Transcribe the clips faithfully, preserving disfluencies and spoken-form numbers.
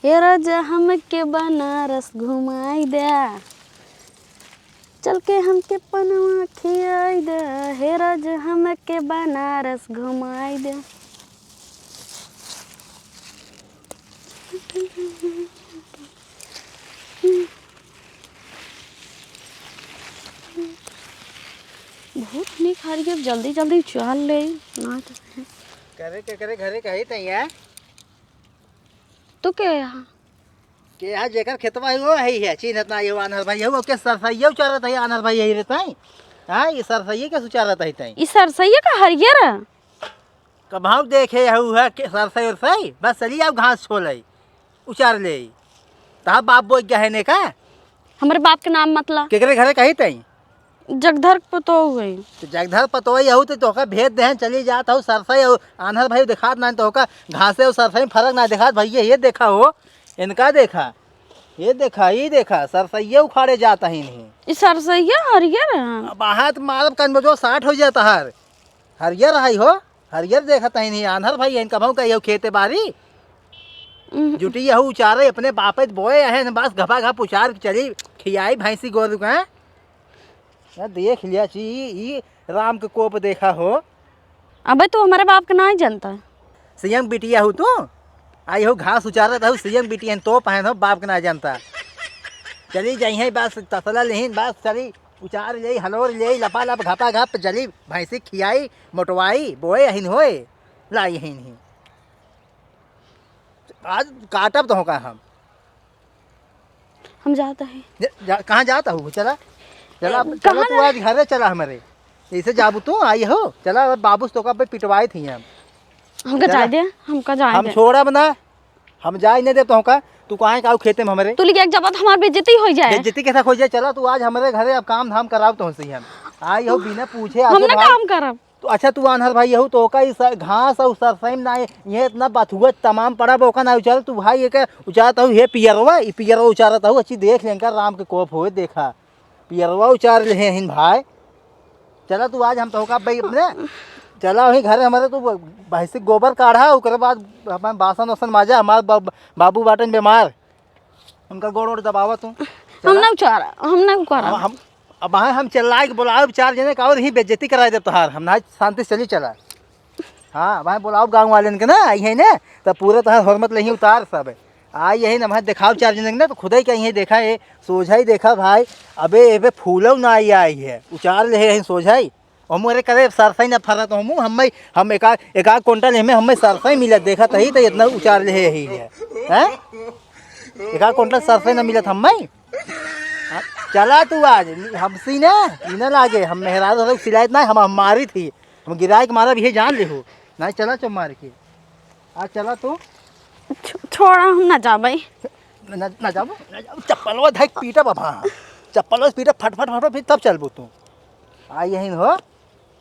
हे राजा, हमके बनारस घुमाई द्या, चल के हमके पनवा खियाई द्या। हे राजा, हमके बनारस घुमाई द्या। बहुत नीक हरियर, जल्दी जल्दी चल ले, ना तो करे के, करे घरे कही तैया। तू के यहाँ? के यहाँ जेकर खेतवा है, वो है, है, चिन्हत ना, ये आन्हर भाई है, वो के सरसैया उचारत है, आन्हर भाई यही रहता है। हाँ, ये सरसैया के उचारत है तई। ई सरसैया का हरियर है? कभाव देखे हऊ है के सरसई उरसई? बस चली जाओ, घास छोलई, उचार ले। तहा बाप बोई गया है ने का? हमरे बाप के नाम मत ला। केकरे घरे कही तई? जगधर पतोह हुई। तो जगधर पतोह हऊ तो तोहका भेज देहन, चली जात हऊ सरसई अउ आन्हर भाई देखात ना, तोहका घासे अउ सरसई में फरक ना देखात भैया। ये देखा हो, इनका देखा, ये देखा, ये देखा, सरसैया उखाड़े जात ही नहीं। ई सरसैया हरियर है। अब हाथ मारब कन बजो साठ हो जाता हर। हरियर है हो, हरियर देखत ही नहीं, आन्हर भाई, इनका भाव का यहू खेते बारी। उहुं। जुटी यहू उचारे, अपने बापे त बोए है न, बस घपा घप उचार के चली, खियाई भैंसी गोरू का। या देख लिया ची, ई राम के कोप देखा हो। अबे तू हमरे बाप के नाहीं जनता। सीएम बिटिया हऊ तू? आई हो घास उचारत हऊ, सीएम बिटिया तो पहन हो, बाप के नाहीं जनता। चली जाई है बस तसला लेहिन, बस चली उचार लेई, हलोर लेई, लपा लप घपा घप चली, भैंसी खियाई, मोटवाई, बोए अहिन होए, लाई अहिन ही। आज काटब तोहका हम। हम जाता है। जा, जा, कहाँ जाता हूँ? चला, चला, ए, चला कहाँ तू जा? आज घरे चला हमरे। ऐसे जाबू तू, आई हो। चला, अब बाबू से तोका पे पिटवाए थी हम। हमका चला। जाए दे, हमका जाए हम दे। छोड़ब ना, हम जाए नहीं देब तोहका। तू कहाँ का खेते में हमरे? तू लेके एक जब तो हमार बेइज्जती हो जाए। बेइज्जती कैसा हो जाए? चला तू आज हमरे घरे अब काम धाम कराओ तो सही हम। आई हो बिना पूछे आज हमने भाई। काम करब। तो अच्छा, तू आन्हर भाई यहू, तोहका ई स-, घास अउ सरसई में ना, ये इतना बथुआ तमाम पड़ा बा, ओका ना उचार, तू भाई एके उचारत हऊ, हे पियरवा, ई पियरवा उचारत हऊ, अच्छी देख लेंका, राम के कोप होए, देखा, पियरवा उचार लेहे हिन भाई। चला तू आज हम तोहका भाई अपने, चला वही घरे हमरे, तू भैंसी गोबर काढ़ा, ओकरे बाद अपन बासन वासन माजा, हमार बा-, बाबू बाटन बीमार। उनका गोड़ ओड़ दबावा तू। हम चला। ना उचारा, हम ना उचारा। हम, हम, अब हाँ, हम चिल्लाए के बुलाओ चार जने का और ही बेइज्जती कराए देब तोहार। हम ना शांति से चली चला। हाँ, अब हाँ बुलाओ गाँव वाले के ना, आई है ना, तब पूरा तोहार हरमत लेही उतार सब। आई यही ना, वहाँ देखाओ चार जने के ना, तो खुदाई का यही देखा है, सोझा ही देखा भाई। अबे, एबे फूलो ना आई, आई है, उचार ले है यही सोझा ही। हम अरे करे सरसई ना फरत हमू, हम्मे, हम एका, एका कुंटल हम्मे, हम्मे सरसई मिलत देखत ही, तो इतना उचार ले ही है। हैं? एका कुंटल सरसई ना मिलत हम्मे? हाँ, चला तू आज, हमसी ना, ई ना लागे, हम मेहरारू लोग सिलाइत ना, हम, हम मारी थी, हम गिराए के मारा भी है, जान ले हो। ना चला चो मार के। आ चला तू। छो-, छोड़ा, हम ना जाबे। ना, ना जाबो, ना जाबो। चप्पलवा धक पीटा बाबा। चप्पलवा से पीटा फट, फट, फट, फट, फिर तब चलबो तू। आ यही हो,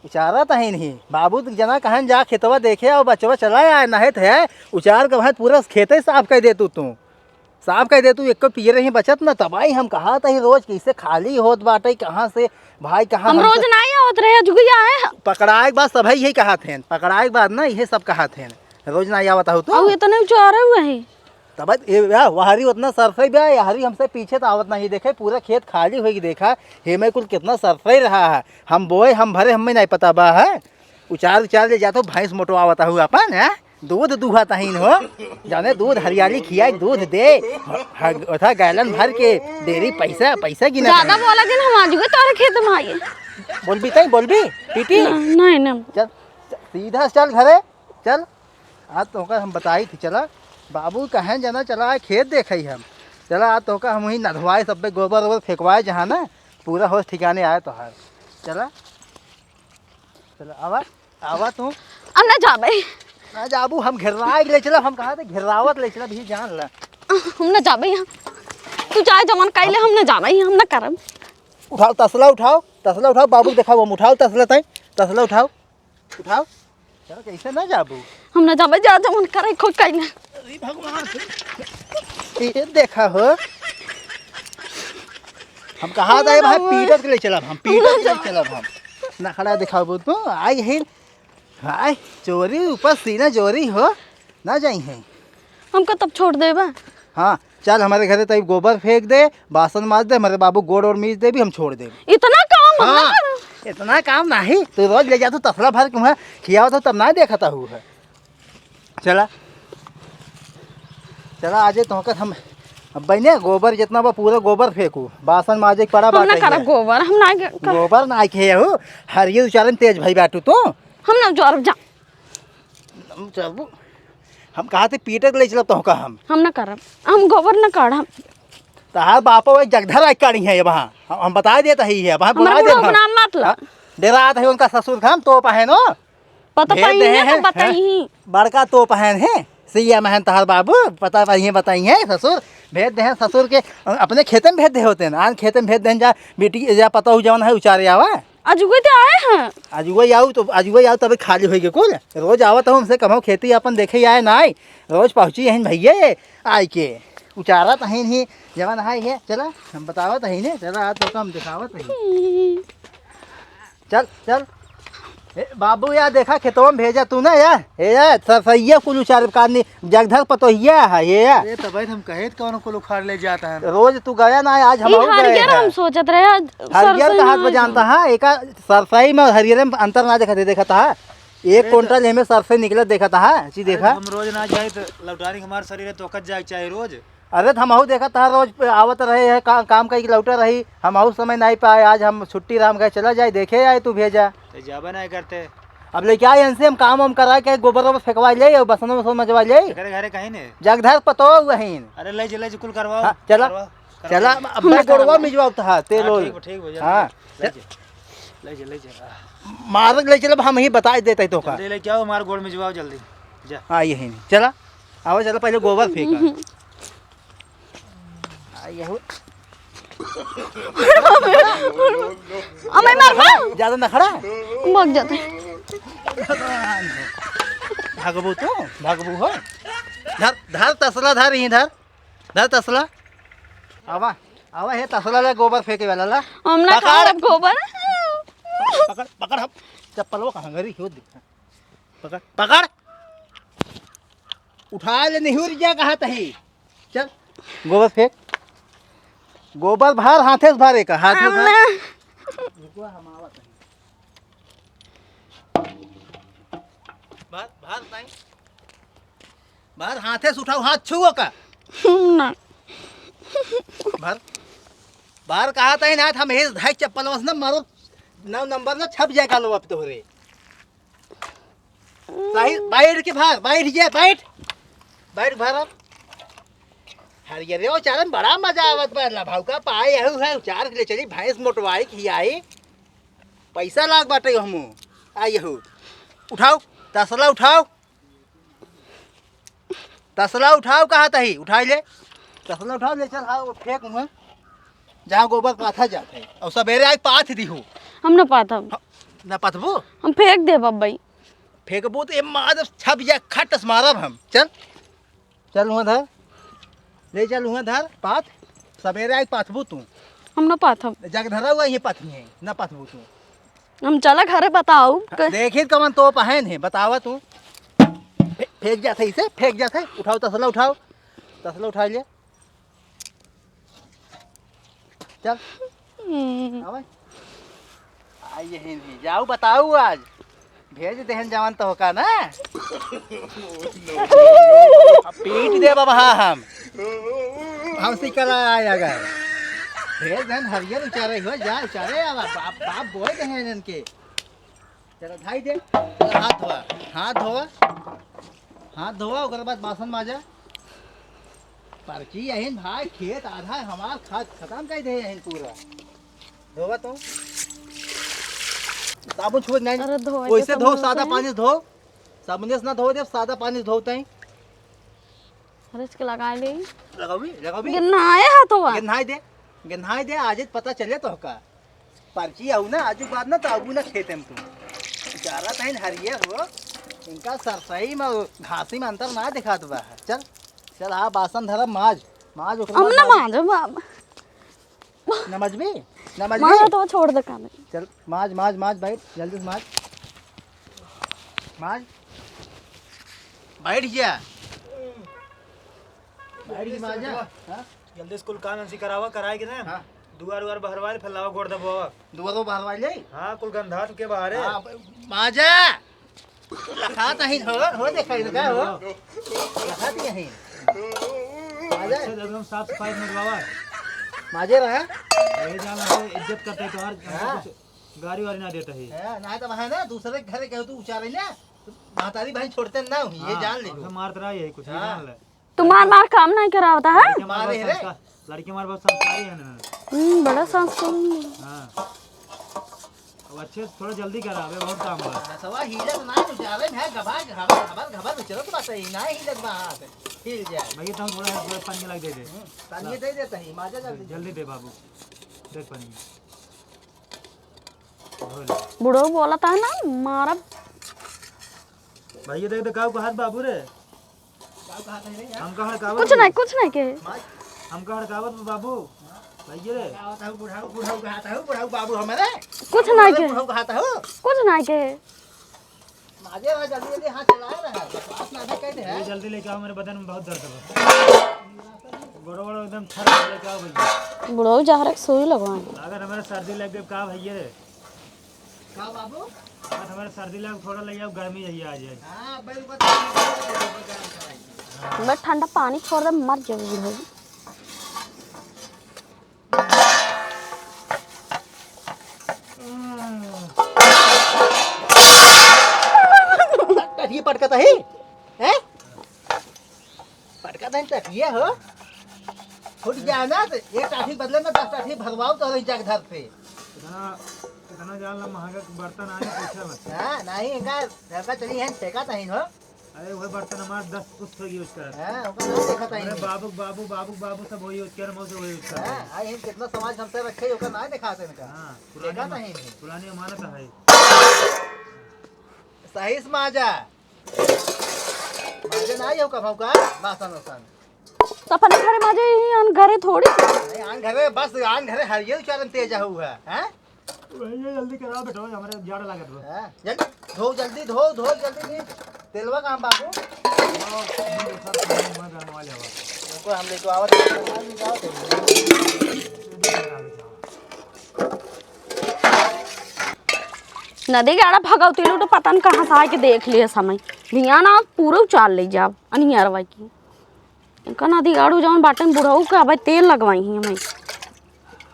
उचारा तही नहीं। बाबू तो जना कहन जा खेतवा देखे और बचवा चला आए, नहत है। उचार के वहाँ पूरा खेते साफ कर दे तू, तू। साफ कर दे तू, एको पियर ही बचत ना। तबाही हम कहा तही रोज कैसे खाली होत बाटे, कहाँ से भाई, कहाँ हम हमसे रोज ना ही आवत रहे, अजुगिया है। पकड़ाए के बाद सभई यही कहत हैं, पकड़ाए के बाद ना यही सब कहत हैं, रोज ना आवत हो तू। अब इतने उचारे हुए हैं। तब ए, या, वहरी उतना सरसई बा, यहरी हमसे पीछे तो आवत नहीं। देखे, पूरा खेत खाली होई, देखा, हे में कुल कितना सरसई रहा है। हम बोए, हम भरे, हमें नहीं पता बा है। उचार, उचार ले जात हो, भैंस मोटवावत हो अपन, हैं? दूध दुहत हईन हो, जाने दूध हरियाली खियाई, दूध दे, ह-, ह-, ओथा गैलन भर के डेरी पैसा, पैसा गिना ज्यादा बोला दिन हम आज गए तोरे खेत में आइए। बोलबी तई, बोलबी, पीटी? ना, नहीं, नहीं। चल, चल, सीधा चल घरे। चल, आज तोहका हम बताई थी, चला, बाबू कहें जना, चला, आज खेत देखई हम, चला, आज तोहका हम वहीं नधवाए, सब पे गोबर ओबर फेंकवाए, जहाँ ना पूरा होश ठिकाने आए तोहार। चला, चला, आवा, आवा तू। हम ना जाबे। ना जाबू, हम घेर्राए के ले चला, हम कहा थे घेर्रावत ले चला, भी जान ला। हम ना जाबे यहाँ, तू चाहे जमन काइले, हम ना जाबे, हम ना करब। उठाओ, तसला उठाओ, तसला उठाओ, बाबू के देखाओ, हम उठाओ तसला तई, तसला उठाओ। उठाओ। चलो, कैसे ना जाबू? हम ना जाबे, जा जवन करे खुद कइले। अरे भगवान। ये देखा हो। हम कहा था, ये भाई पीटत के ले चलब हम, पीटत के ले चलब हम। नखड़ा दिखाबू तू, आई है। हाय, चोरी ऊपर सीना जोरी हो, ना जाई है। हमका तब छोड़ देबा? हाँ, चल हमरे घरे तई गोबर फेंक दे, बासन माज दे, हमरे बाबू गोड़ ओड़ मीज देबी, हम छोड़ देबी। इतना काम हम ना हाँ, करब। इतना काम नाही, तू रोज ले जा, तू तसला भर के वहाँ खियावत हो, तब ना देखता हूँ है। चला, चला आजे तोहका हम अब बहिने गोबर जितना बा पूरा गोबर फेंकू, बासन माजे के पड़ा हम ना बाटे करब है। गोबर, हम ना ग-, कर- गोबर ना खेहू, हरियर उचारे में तेज भई बाटू तू। हम ना उचारब जा। हम चलबू, हम कहा थे पीटे के ले चलब तोहका हम। हम ना करब, हम गोबर ना काढ़ब। तहार बापो एक जगधर आई काढ़ी है वहाँ, हम, हम बताइ देत ही है, वहाँ हमरा बुलाइ देत बुढ़ऊ हम। के नाम मत ला। हाँ, डेरात है उनका ससुर का हम तोप है नो। पता भेज पाई दे है हैं, तो बताई हाँ। ही। बड़का तोप है, हैं, सैया महन तहार बाबू, पता पाई है, बताई है ससुर, भेज दे हैं ससुर के, अपने खेते में भेज दे होते हैं, आन खेते में भेज दे हैं, जा बेटी, जा पतोहू जवन है उचारे आवा। अजुगे तो आए हैं। अजुगे आऊ तो, अजुगे आऊ तबे खाली होई के कुल। रोज आवत हो हमसे कमो खेती अपन देखे आए ना आई। रोज पहुँची यहीं भैया आई के। उचारत हईन ही जवन है ये। चला, हम बतावत हईन, चला आज तो हम दिखावत हईन। चल, चल। ए, बाबू या देखा खेतवा में भेजा तू ना या। ए या, सरसैया कुल उचार काटनी, जगधर पतोहिया है ये या। अरे तबे तो हम कहे त कौन कुल उखाड़ ले जाता है। रोज तू गया ना, आज हम ई आऊ गए हरियर हैं। हम सोचत रहे, आज हरियर सरसों का हाथ ना में है। जानता है, एका सरसई में और हरियर में अंतर ना देखा, देखता है। एक अरे तो कुंटल एमे सरसई निकलत देखता है, जी अरे देखा। तो हम रोज ना जाए तो लौटारी हमार शरीर है, तो कट जाए चाहे रोज। अरे तो हमहू देखत ह, रोज पे आवत रहे है, का, काम कई लौटे रही, हमहू समय नहीं पाए, आज हम छुट्टी राम गए, चला जाए, देखे आए, तू भेजा। तो जाबे नहीं करते। अब लेके आए इनसे, हम काम वाम करा के गोबर वोबर फेंकवा ले, और बसन वसन मजवा ले। एकरे घरे कहीं नहीं। जगधर पतो वहीन। अरे ले जे, ले जे, कुल करवाओ। हाँ, चला। करवा, करवा। चला, अब हम मैं ना गोड़वा करवाए। मिजवाओ तो, हाँ, तेल हाँ, ओल। ठीक बा, ठीक बा, जल्दी। हाँ। ले जे, ले जे, ले जे। मार ले चल, अब हम ही बताइ देते तो का। जल्दी लेके आओ, हमार गोड़ मिजवाओ जल्दी। जा। हाँ, यही नहीं। चला, आओ, चला, पहले गोबर फेंका। आ, ये हो। अम्मा, मार बा। ज्यादा ना खड़ा। भाग जाते। भागबू तू, भागबू हो। धर, धर तसला, धर, यहीं धर। धर तसला। आवा, आवा, हे तसला ला, गोबर फेंके वाला ला। हम ना पकड़। खाब गोबर। पकड़, पकड़, हम चप्पलवा कहाँ गरी हो दिखा। पकड़, पकड़। उठा ले, निहुर जा, कहा तही। चल, गोबर फेंक। गोबर भर, हाथे से भरे का, हाथे से भर। रुको, हम आवत हई। भर, भर, ताई। भर, हाथे से उठाओ, हाथ छुओ का। ना। भर। भर कहा ताई ना, हम हे धाई चप्पल वस ना मारो, नौ नंबर ना छप जाए कालो अब तोहरे। सही, बैठ के भर, बैठ जे, बैठ। बैठ भर अब। हरियरे उचारे में बड़ा मजा आवत बा, लभाऊ का पाए यहू है, उचार के ले चली, भैंस मोटवाई, खियाई। पैसा लाग बाटे हमू। आ यहू। उठाओ, तसला उठाओ। तसला उठाओ, कहा तही, उठाई ले। तसला उठाओ, ले चल, हाँ, वो फेंक हुआ। जहाँ गोबर पाथा जात है। और सवेरे आइ पाथ दिहू। हम ना पाथब। हाँ, ना पाथबू? हम फेंक देब अब भाई। फेंकबू तो ए मार छप जा, खट से मारब हम। चल। चल हुआं धर। ले चल हुआं धर, पाथ। सवेरे आइ पाथबू तू। हम ना पाथब। जगधरा हुआ ये पाथी है, ना पाथबू तू। हम चला घरे बताऊ। हाँ, देखी कमन तोप है नहीं, बतावा तू। फे-, फेंक जात है इसे, फेंक जात है। उठाओ तसला उठाओ। तसला उठा ले। चल। हम्म। आवे। आ, यही नहीं। जाऊ बताऊ आज। भेज देहन जवान तो होका ना। अब पीट दे बाबा, हाँ, हम। हम सिकला आया गए। भेज देहन हरियर उचारे हो, जा उचारे आवा। बाप, बाप बोए देहन इनके। चला, धाई दे। चला, हाथ धोवा। हाथ धोवा। हाथ धोवा, ओकर बाद बासन माजा। पर्ची यहिन भाई, खेत आधा हमार खा-, खतम कइ दे यहिन पूरा। धोवा तो। साबुन छुए नहीं। अरे धोवा वैसे तो धो, साबुन सादा से। पानी से धो। साबुन से ना धो दे, सादा पानी से धो तई। अरे इसके लगा ले। लगावी, लगावी। गिन्हाए हाथवा। गिन्हाई दे, गिन्हाई दे, आज पता चले तो का। पर्ची आऊ ना, आजू बाद ना तो आऊ ना खेते में तू। जारा तहिन हरियर हो, इनका सरसई में घासी में अंतर ना दिखात बा। चल, चल, हाँ, बासन धरा, माज, माज ओकरे हम बाद ना माज। माजब, बाबा। ना मजबी? ना मजबी? मारो तो छोड़ दे काम। चल, माज, माज, माज, बैठ, जल्दी से माज। माज। बैठ जा। बैठ के माजा। हाँ? जल्दी से कुल काम ऐसी करावा, कराए के ना। हाँ। दुआर उआर बहरवाइल, फिर लावा गोड़ दबवा। दुआरो बहरवाइल जाई? हाँ, कुल गंधात के बाहरे। हाँ, माजा। रखा नहीं हो, हो देखा इनका हो। रखा दिया है। माजा। अच्छा, एकदम साफ सफाई से बाबा। माजे रहा। ये जाना है, इज्जत करते तो हर हाँ। कुछ गारी वारी ना देता है। हाँ, ना तो वहाँ ना, दूसरे के घरे गए तो उचारे ना, तो महतारी बहन छोड़ते ना हुई, ये हाँ, जान ले। उसे मारत रहा, यही कुछ, ये हाँ। जान ले। तुम्हार मार काम नहीं करावता है? लड़के हमारे मारे बहुत रे। संस्कार, लड़के हमारे बहुत संस्कारी है ना। हम्म, बड़ा संस्कारी है। हाँ। अब अच्छे से थोड़ा जल्दी करावे, बहुत काम बा। रसवा हिलत ना, उजाले में है, घबर, घबर, घबर, घबर में चलत बाटे, ई ना हिलत बा हाथ, हिल जाए। भैया, तुम थोड़ा, थोड़ा पानी लग दे दे। हम्म, पानी दे देता ही, माजा जल्दी। जल्दी दे बाबू, दे पानी। बुढ़ऊ बोलत है ना, मारब। भैया देख, देख, काऊ कहत बाबू रे। काऊ कहत है रे यार? हमका हड़कावत कुछ नहीं, कुछ नहीं कहे। माई। हमका हड़कावत बा बाबू। भैया रे। कहत हूँ, बुढ़ऊ, बुढ़ऊ कहत हूँ, बुढ़ऊ बाबू हमारे। कुछ नहीं कहे। बुढ़ऊ कहत हूँ। कुछ नहीं कहे। माजे रहा, जल्दी जल्दी हाथ चला रहा है, बकवास ना कह दे है। ये जल्दी लेके आओ, मेरे बदन में बहुत दर्द है। गोड़ो गोड़ो एकदम थर लेके आओ भैया। बुढ़ऊ जहर के सुई लगवाए। अगर हमारे सर्दी लग गई का भैया रे? का बाबू? अगर हमारे सर्दी लग थोड़ा ले जाओ, गर्मी यही आ जाए। हाँ, भाई, रुको, रुको, रुको, रुको, रुको, रुको। मैं ठंडा पानी छोड़ दे, मर जाओ बुढ़ऊ। टटही पटकत ही? हैं? पटकत ही टटहिया हो? फूट जाए ना तो एक टाठी बदले में दस टाठी भरवाओ तो रही जग धर पे। इतना, इतना जान ला महंगा के बर्तन आए, पूछे मत। हाँ, नहीं, इनका घर का चली है, ठेका तो ही हो। अरे, वह बर्तन हमार दस पुस्त यूज़ करत। हाँ, ओकर ना देखत हई। अरे, बाबू, बाबू, बाबू, बाबू सब वही यूज़ कर, मौज वही यूज़ कर। हाँ, आई हम कितना समाज हमसे रखे, ओकर ना देखात इनका। हाँ, पुरानी देखत अमा-, हई। पुरानी अमानत है। सही से माजा। माजे ना आई हो कभऊ का, बासन ओसन। तो अपने घरे माजे ही, आन घरे थोड़ी। नहीं, आन घरे, बस आन घरे हरियर चालन तेज हुआ है, हैं? भैया, जल्दी कराओ बेटा, हमरे जाड़ लागत बा। हाँ, जल्दी धो, जल्दी धो, धो, जल्दी नीक। तेलवा कहाँ बाबू? आओ, ये सब सामान हुआ, गरमवा लेवा। रुको, हम लेके आवत हैं, सामान निकाल दे। नदी गाड़ा भगवती लूट पता न कहाँ से आके देख लिए समय। भियान आज पूरा उचार ले जाब अनियरवा की। इनका नदी गाड़ू जौन बाटे बुढ़ऊ के अबे तेल लगवाई ही हमें।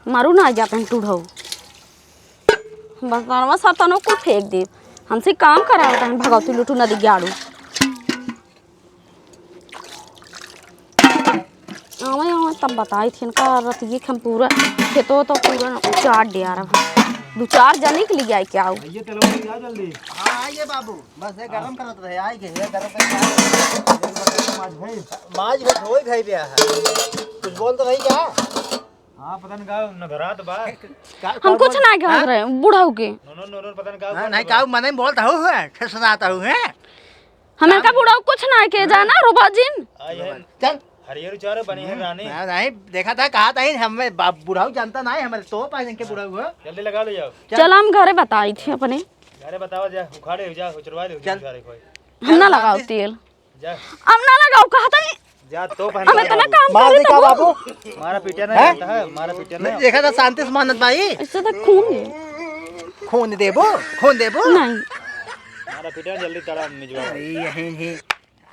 मारू ना जाते हैं टूढ़ऊ। बर्तनवा सर्तनवा कुल फेंक देब। हमसे काम करावत हैं भगवती लुटू नदी गाड़ू। आवे, आवे, तब बताई थी इनका रतिये के हम पूरा खेतो तो पूरा उचार दिया रहा। दो चार जने के लिए आई क्या आओ? आइए, तेलवा लेके आओ जल्दी। हाँ, आइए बाबू, बस ये गरम करत रहे, आई गए, ये गरम करके आ गए। आज भाई। माज भाई, धोई भाई भी है। कुछ बोल तो रही क्या? हाँ, पता नहीं का नगरात बा। का, हम का कुछ बोल? ना कहत हाँ? रहे, बुढ़ऊ के। नो, नो, नो, नो, पता नहीं का हाँ, बोल नहीं, बा। का मने बोलता हूँ, है, खिसनाता हूँ, है? हमें का बुढ़ऊ कुछ ना के जाना, रुबा जिन। आ, ये चल। हरियर उचारे बनी है रानी। हाँ, नहीं, देखा था, कहा था ही, हमें बा-, बुढ़ऊ जानता ना है, हमारे तो पाए इनके बुढ़ऊ हो। जल्दी लगा लो जाओ। चल। चल, हम घरे बताई थी अपने। घरे बतावा जा, उखाड़े हो जा, उचरवा ले, चल। उचारे कोई। हम ना लगाओ तेल। जा। हम ना लगाओ, कहा था ही। जा तो पहन हम के इतना बाबू। काम मार करी दे का तब बाबू? मारा पीटा ना हैं? जाता है, मारा पीटा ना। नहीं, देखा था शांति से मानत भाई। इससे तो खून है। खून देबो? खून देबो? नहीं। मारा पीटा जल्दी तारा मिजवा। अरे यही नहीं।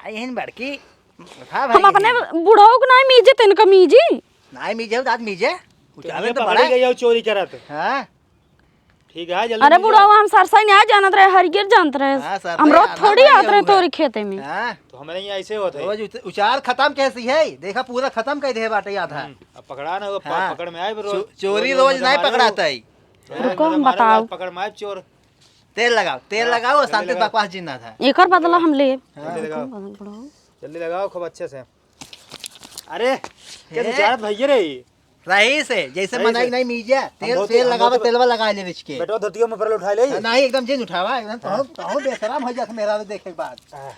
आई यही बड़की। उठा भाई हम अपने यही। बुढ़ऊ को नहीं मीजे, तेन का मीजी। नहीं मीजे, दांत मीजे। उचाले तो पकड़ी बड़ा। गई हो चोरी करत। हाँ। ठीक है, जल्दी अरे मिल जाओ। बुढ़ऊ, हम सरसई नहीं आ जानत रहे, हरियर जानत रहे। हाँ, सरसई हम रोज आना थोड़ी भाई आत रहे हुआ। तोरी खेते में। हाँ। तो हमारे यहाँ ऐसे होत है। रोज उच-, उचार खत्म कैसी है? देखा, पूरा खत्म कर दे बाटे आधा। हम्म, अब पकड़ा ना, वो प-, हाँ। पकड़ में आए, रोज, चो-, चोरी रोज रोज नहीं मारो। पकड़ाता है। हाँ, रुको, हम मारो, बताओ। पकड़ में आए चोर। तेल लगाओ, तेल हाँ, लगाओ, जल्दी शांति से लगाओ। बकवास जीना था। एकर बदला हम लेब। हाँ। जल्दी लगाओ। बुढ़ऊ। जल्दी लगाओ खूब अच्छे से। अरे, कैसे हे? जानत भैया रे? रईस है, जैसे रईस मनाई है। नहीं मीजा, हम तेल, धोती, तेल हम लगावे, धोती, तेलवा लगा ले बिच के। बेटवा धोतियो में परल उठा ले। नहीं, एकदम जिन उठावा, एकदम तो, हाँ। तो बेशरम हो जात मेहरारू देखे के बाद। हाँ।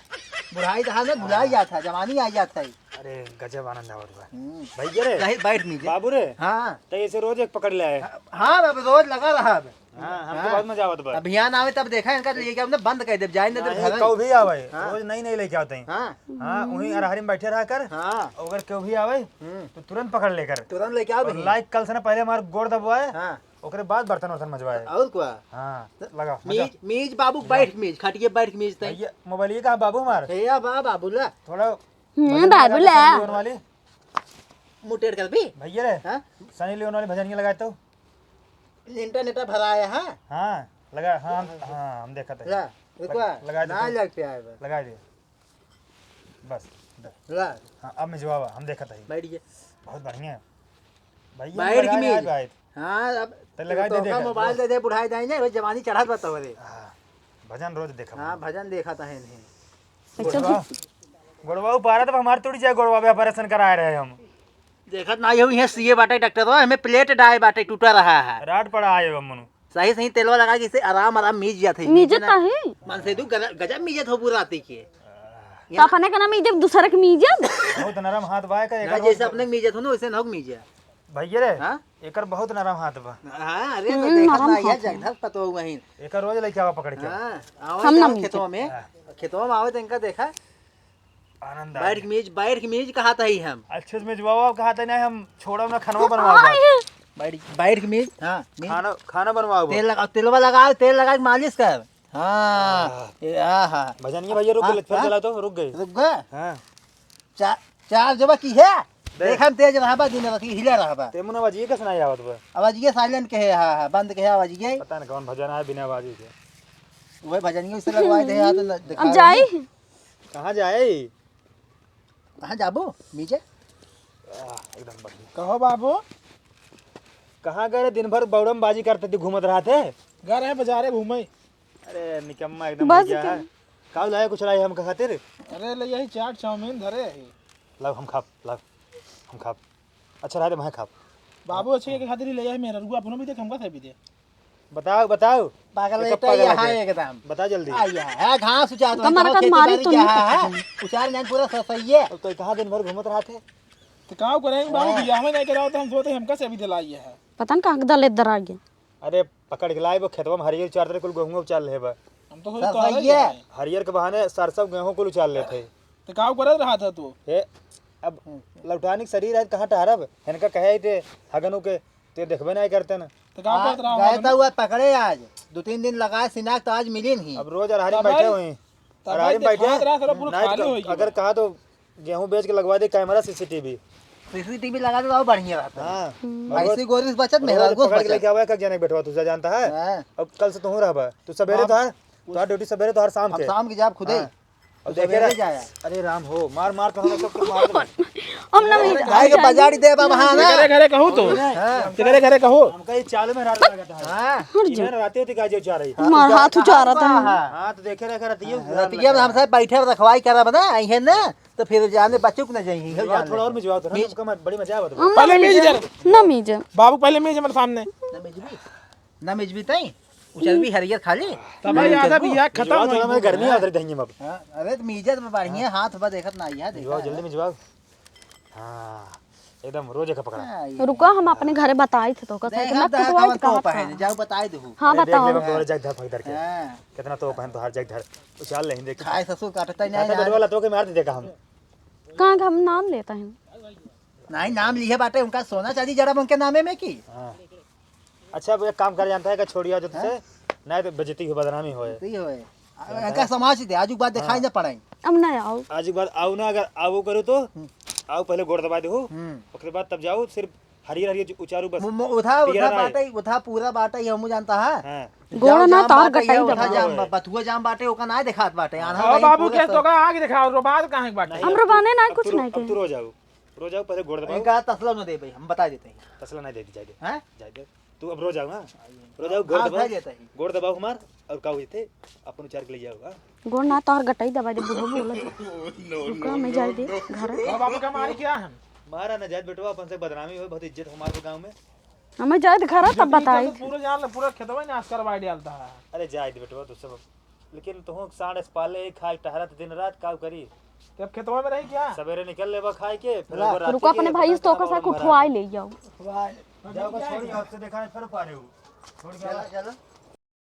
बुढ़ाई रहा ना, भुलाई जात है, जवानी आ जात है। अरे, गजब आनंद आवत बा। हम्म। भैया रे, जाहिर बैठ नीचे। बाबू रे, हाँ। तो ऐसे रोज एक पकड़ ले आए। हाँ, अब रोज लगा रहा अब। हाँ, हमको हाँ। बहुत मजा आवत बा। अभियान आवे तब देखा इनका लेके अपने बंद कर दे, जाए ना तो नहीं, घर। कभी आवे, हाँ। रोज नई नई लेके आते हैं। हाँ। हाँ, वहीं अरहरी में बैठे रहा कर। हाँ। अगर केहू भी आवे, हम्म। तो तुरंत पकड़ लेकर। तुरंत लेके आओ और भैया। लाइक कल से ना पहले हमारे गोड़ दबवाए, हाँ। ओकरे बाद बर्तन वर्तन मजवाए। और क्या? हाँ, तो लगा, मजा। मीज, मीज बाबू, हाँ। बैठ मीज, खटिए बैठ मीज तय। भैया, मोबाइल ये कहाँ बाबू हमार? भैया बा, बाबू ला। थोड़ा हम्म, भजन बाबू लगा ला। सनी लियोन वाली। मुटेर कर भी? भैया रे, हाँ? सनी लियोन वाली भजन ये लगाए तो। लिंटा नेटा भराया है। हाँ, लगा, हाँ, हम, हाँ, हम देखा था। ला, रुकवा, लगा दे ना तो। लग पे आए बा। लगा दे। बस, दे। ला। हाँ, अब मिजवावा, हम देखा था। बैठ गया। बहुत बढ़िया। भैया, बैठ लगा के यार, मिल। बैठ। हाँ, अब तो लगा दे, तोहका देखा, मोबाइल दे दे, बुढ़ाई जाए ना, वो जवानी चढ़त बा तोहरे। हाँ, भजन रोज देखा हाँ, भजन। भजन देखा था इन्हें। अच्छा, गोड़वा, तो गोड़वा उपारा तो हमार टूट जाए, गोड़वा पे ऑपरेशन कराए रहे हम। देखत ना हो, यहाँ सीए बाटे डॉक्टर, हमें प्लेट डाए बाटे, टूटा रहा है। राड पड़ा आए हो मनु। सही सही तेलवा लगा के इसे आराम आराम मीज जात है। मीजत मीजे ना। काहे? मन से तू गजब, गजब मीजत हो पूरा राती के। तो अपने का ना मीजब, दूसरा के मीजब। बहुत नरम हाथ बा का, ना, एकर जैसे बहुत अपने के मीजत हो ना, वैसे ना हो मीजे। भैया रे, हाँ? एकर बहुत नरम हाथ बा। हाँ, अरे तो हम्म, देखत नरम ना, यह हाथ है। जगधर पतो वहीं। एकर रोज लेके आवा पकड़ के। हाँ, आवा हम ना जाओ मीजे। खेतवा में, हाँ। खेतवा में आवे तो इनका देखा। आनंद आ बैठ गया। के मीज, बैठ के मीज कहत हई हम। अच्छे से मिजवावा कहत हई, नहीं हम छोड़ब ना, खनवा बनवाओ बा। आए। बैठ, बैठ के मीज, हाँ, मीज। खाना, खाना बनवाओ बा। तेल लगा, तेलवा लगा, तेल लगा के मालिश कर। हाँ, आह। ए, आहा। भजनिया भैया रुक हाँ, गए, फिर हाँ। चला तो, रुक गए। रुक गए? हाँ। चा-, चार जबा की है? दे। देखा हम तेज रहा बा, दिन रात हिले रहा बा। ते मुना आवाज ये कैसे नहीं आवत बा? आवाज ये silent के है, हाँ, हाँ, बंद के है आवाज ये। पता नहीं कौन भजन आए बिना आवाज के। वही भजनिया उससे लगवाए थे, हाँ, तो न-, दिखा अब रहे जाई? हैं। कहाँ जाए? कहाँ जाबो? नीचे? आह, एकदम बढ़िया। कहो बाबू। कहाँ गए रहे? दिन भर बौड़म बाजी करते थे, घूमत रहते। गए रहे बाजारे घूमे। अरे निकम्मा एकदम बस हो गया के। है। का लाए कुछ लाई हमका खातिर? अरे ले यही चाट चाउमीन धरे है। लाओ हम खाब, लाओ हम खाब। अच्छा रहा दे, मैं खाब। बाबू अच्छे के खातिर ही ले यही मेरा रुआ अपनो भी देख हमका से भी दे। बताओ, बताओ। पागल एक है, पागल यहाँ है। एकदम। बता जल्दी। आ, यहाँ है, घास उचार तो कमर हमको का खेती मारी बाड़ी तो क्या नहीं है, पता है? नहीं। उचार नहीं पूरा स-, सही है। अब तो कहाँ दिन भर घूमत रहा थे? तो का करें बाबू, हाँ। बियाह में नहीं कराओ तो हम सोते हमका से भी दिलाई है। पता नहीं कहाँ के दलेद्दर आ गया। अरे पकड़ के लाए वो खेतवा में हरियर उचार रहे, कुल गेहूं उचार ले बा। हम तो सोचे सब तोहरे सही है। जाए। हरियर के बहाने सरसों गेहूं कुल उचार लेते। तो का करत रहा था तू? ए, अब लौटानी के शरीर है, कहाँ टहरब? इनका कहे थे हगनू के ते देखबे नहीं करते ना। तो का हाँ, कहत रहा गए हम? तो हुआ पकड़े आज, दो तीन दिन लगाए सिनाक तो आज मिली नहीं। अब रोज अरहरी में तब बैठे भाई, हुए हैं। तब अरहरी भाई में बैठे दिखात रहा, सारा पूरा नहीं खाली तो हो गया। अगर कहा तो गेहूं बेच के लगवा दे कैमरा सीसीटीवी। सीसीटीवी लगा दे तो और बढ़िया रहता है। हाँ। हम्म। और रोज, ऐसी गोरी से बचत रोज मेहरारू को पकड़ के बचत। लेके आवे, कब जाने के बैठवा तुझे जानता है? हाँ। अब कल से तू रहबा, तू सवेरे बाप। तो हर, तो हर ड्यूटी सवेरे तो हर शाम हम के। शाम के जाब खुदे। हाँ। अब तो देखे सवेरे रह-, जाया। अरे राम हो, मार, मार, तो हम लोग तो मार दे। हम ना अरे, मिले। भाई के बजाड़ी दे बाबा, हाँ ना? तेरे घरे कहूँ तो। हाँ। तेरे घरे कहूँ। हमका ये चालू में रात लगा था। हाँ। हट जा। इधर राती होती गाजी उचार रही। मार हाथ उचारा था। हाँ। हाँ, तो देखे रहे, रतिये हाँ, उचार रतिये में लगा। हमसे बैठे रखवाई करब ना, अइहे ना, तो फिर जाने बच्चों को ना जाइए, हो मिजवा, जाने। थोड़ा और मिजवा दो ना, मीज- हमका मत-, बड़ी मजा आवत बा। हम पहले ना मीज मीजे। इधर। ना मीजे। बाबू पहले मीज हमारे सामने। ना मिजबी, ना मिजबी तई। उचलबी हरियर खाली। तब भाई, आधा बिया खत्म मिजवा हो थोड़ा, मैं गया। गर्मी आ रही दहिये में अब। हाँ, अरे तो मीजत में बढ़िया हाँ। हाथ बा देखत ना, यह देखा मिजवाओ, है। जल्दी मिजवाओ। हाँ, एकदम रोज एक पकड़ा। हाँ, ये रुका, हम अपने घरे बताई थे तो का देखा, कितना देखा, कुटवाई कौन कहा तोप है, था। जाओ बताई दो। हाँ, अरे देख बताओ। ले, हम तोरे जाग धर फक धर के। हाँ। कितना तोप है, तोहार जाग धर। उछाल लेहिन देख। खाए ससुर काटता ही नहीं, काटा यार। डोला तो के मार दे देखा हम। कहाँ के हम नाम लेता है? नहीं, नाम लिए बाटे, उनका सोना चांदी जरा उनके नामे में की। हाँ। अच्छा, अब एक काम कर जानता है, का छोड़िया जो तुझसे, हाँ? नहीं तो बेइज्जती हो, बदनामी होए। बेइज्जती होए। जानता इनका है? समाज दे, आजू के बाद दिखाई हाँ। ना पड़ाई। अब ना आओ। आजू के बाद आओ ना, अगर आओ करो तो, हम्म। आओ पहले गोड़ दबा दे हो, हम्म। ओकरे बाद तब जाओ, सिर्फ हरियर हरियर उचारू बस। मु-, मु-, उठा, पीरा उठा ना बाटे, उठा पूरा बाटे, ये हमू जानता है। हाँ। गोड़ जाओ ना जाम तार बाटे, ये गटाई उठा दबा। जाम बा-, बथुआ जाम बाटे, ओका ना देखात बाटे, आन्हर ओ भाई बाबू पूरा के सब। तो का आगे दिखाओ, रोबाद कहाँ के बाटे? नहीं, हम अब तू, रोबाने ना अब कुछ तू रो-, नहीं अब तू कहे। रो जाओ। रो जाओ, पहले गोड़ दबाओ। इनका तसला न देबे, हम बता देते हैं। तसला नहीं दे दी, जाए दे। हैं? जाए दे। तू अब रो जाओ ना। रो जाओ, गोड़ हाँ, दबाओ। भाई लेता ही। गोड़ दबाओ हमार, और का होते? अपन उचार के ले जाओ, हाँ? गोड़ ना तोहर गटाई दबा दे, बूढ़ो बोला। रुका, मैं जाए दे घर। अब बाबू का मारी क्या हम? मारा ना जाए बेटवा, अपन से बदनामी हो, बहुत इज्जत हमारे गाँव में। हमें जाए दे घर, तब इज्जत बताई। तो पूरा जान ले, पूरा खेतवा ही नाश करवा डालता है। अरे जाए दे बेटवा, तू सब लेकिन तुहूँ साँढ़ से पाले ही खाए टहरत दिन रात काउ करी। तब खेतवा में रही क्या? सवेरे निकल लेबा खाए के, फिर ला। ओकर रात रुका, के अपने इधर भाई से उधर तोका सा बाबा उठवाए ले जाओ। जाओ, बस छोड़ी, आपसे देखा है, फिर पारे हो। छोड़ के चला, चला।